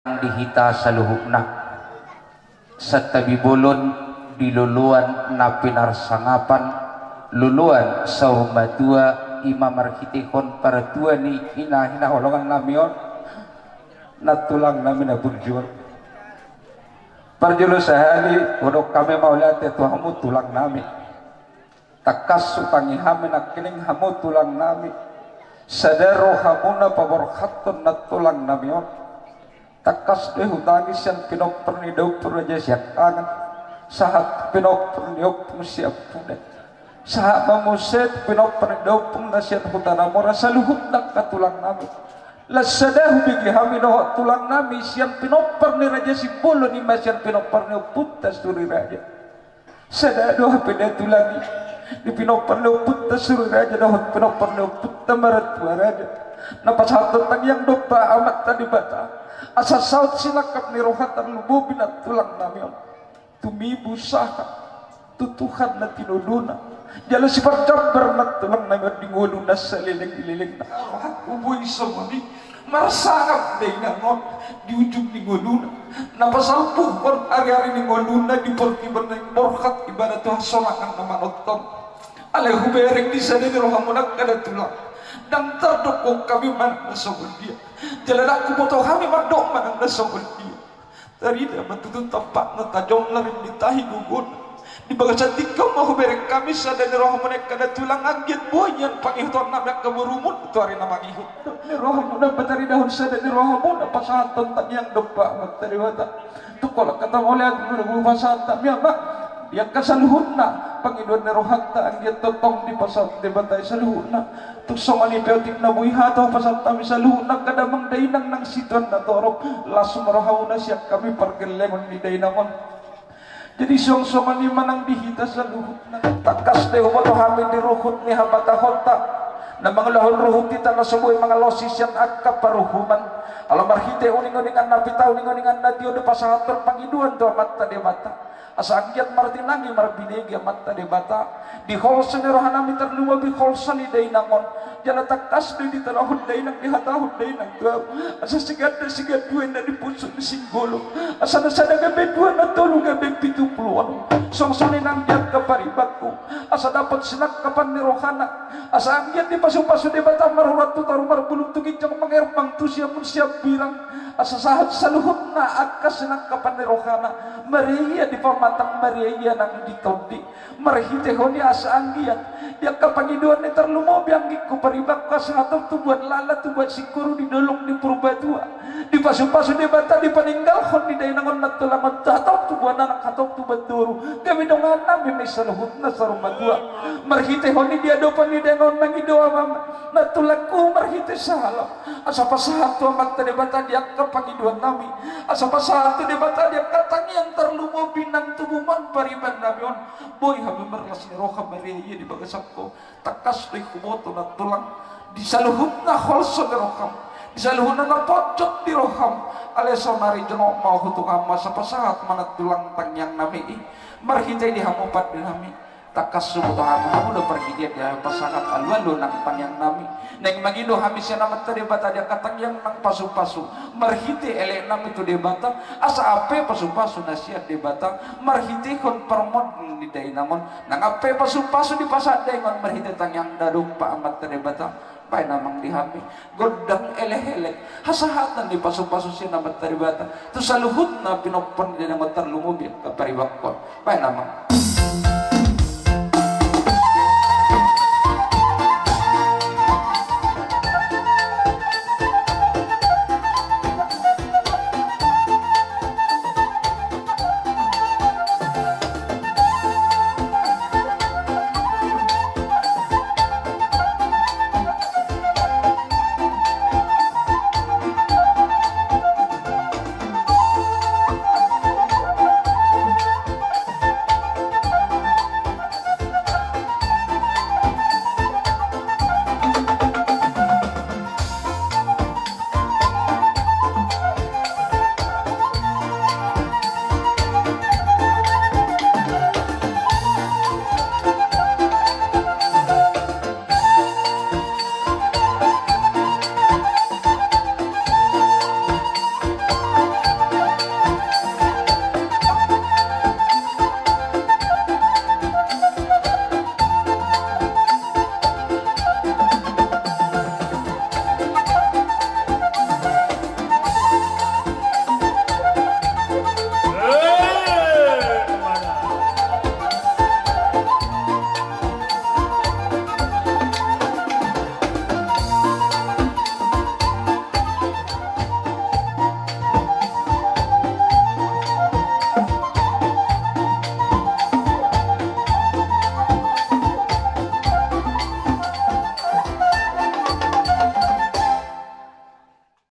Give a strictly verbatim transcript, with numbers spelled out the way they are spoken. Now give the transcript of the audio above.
Di hita saluhutna, santabi bolon di loloan na pinarsangapan, loloan saur matua, i ma marhitehon partua ni hinaholongan nami on, nantulang nami na burju on. Parjolo sahali hudok hami mauliate tu hamu tulang nami. Tangkas hutangi hami nangkining hamu tulang nami, sada rohamuna paborhathon nantulang nami on. Tangkas do i hutangi sian pinompar ni daompung Raja Siangkangan, sahat pinompar ni ompung Siampudan, sahat ma muse tu pinompar ni daompung na sian Huta Namora, saluhutna angka tulang nami. Laos sada hubege hami dohot tulang nami sian pinompar ni Raja Simbolon, i ma sian pinompar ni ompunta Suri Raja. Sada do hape da tulang i di pinompar ni ompunta Suri Raja dohot pinompar ni ompunta Martua Raja, na pasahathon tangiang dompak Amanta Debata, asa saut sinangkap ni roha tarlumobi nantulang nami on tumibu sahat tu Tuhan na tinodona, jala siparjambar nantulang nami on di ngoluna saleleng ni lelengna. Rohangku boi songon i, marsangap dainang on di ujung ni ngoluna, na pasalpuhon ariari ni ngoluna di portibi on, naeng borhat ibana tu hasonangan na manongtong. Alai hubereng di sada ni rohamuna angka da tulang, ndang tardok hami manang na songon dia, jala ndang huboto hami mandok manang na songon dia. Tarida ma tutu tampakna, tajom larim di tahi gogona. Di bagasan tingki on ma hubereng hami sada ni rohamuna angka da tulang, anggiat boi nian pangihuton nami angka borumuna tu ari na mangihut. Ni rohamuna pataridahon sada ni rohamuna pasahathon tangiang dompak Amanta Debata. Tung holan hata mauliate ma hupasahat hami, Ama, di angka saluhutna pangidoan ni rohanta, anggiat tongtong dipasahat Debata i saluhutna. Tung songon i pe otik na boi hata hupasahat hami saluhutna angka damang dainang nang situan na torop, las ma rohamuna sian hami pargellengon ni dainang on. Jadi suang songon i ma nang di hita saluhutna. Tangkas do i huboto hami di ruhut ni habatahonta na mangulahon ruhut hita na so boi mangalosi sian angka paruhuman. Ala marhite uninguningan na pita, uninguningan na tio do pasahathon pangidoan tu Amanta Debata, asa anggiat martinangi marbinege Amanta Debata di holso ni roha nami, tarlumobi holso ni dainang on. Jala tangkas do i ditolongkon dainang, dihatahon dainang tu ahu, asa siganda sigandu enda di pusu ni singgolom, asa na sada gabe dua, na tolu gabe pitu pulu onom. Suang songon i nang di angka paribanku, asa dapot sinangkapan ni rohana, asa anggiat dipasupasu Debata marurat tu toru, marbulung tu ginjang, mangerbang tu siamun siambirang, asa sahat saluhutna angka sinangkapan ni rohana, maria ia di pamatang, maria ia nang di tondi. Marhitehon i asa anggiat di angka pangidoan ni tarlumobi anggingku paribanku, asa hatop tubuan lala, tubuan singkoru di dolok ni Purbatua, dipasupasu Debata, dipaninggalhon ni dainang on nantulang on, hatop tubuan anak, hatop tubuan boru, gabe dongan nami ma i saluhutna saur matua. Marhitehon i di adopan ni dainang on mangido, Ama, nantulangku, marhite sahali asa pasahat tu Amanta Debata di angka pangidoan nami, asa pasahat tu Debata di angka tangiang tarlumobi nang tubu ma on pariban nami on. Boi hami marlas ni roha maria ia di bagasan Ho. Tangkas do i huboto nantulang, di saluhutna holso ni roham, di saluhutna na ponjot di roham, alai saonari jonok ma ho tu hami, asa pasahat ma nantulang tangiang nami i marhite di hamu pande nami. Tangkas huboto hami, hamu do parhitean di hami pasahat alualu nang tangiang nami. Naeng mangido hami sian Amanta Debata di angka tangiang nang pasupasu marhite elek nami tu Debata, asa ampe pasupasu na sian Debata marhitehon parmonding ni dainang on, nang ampe pasupasu dipasahat dainang on marhite tangiang na dompak Amanta Debata. Baen amang di hami gondang elek-elek, hasahatan ni pasupasu sian Amanta Debata tu saluhutna pinompar ni dainang on, tarlumobi angka paribanku on. Baen amang.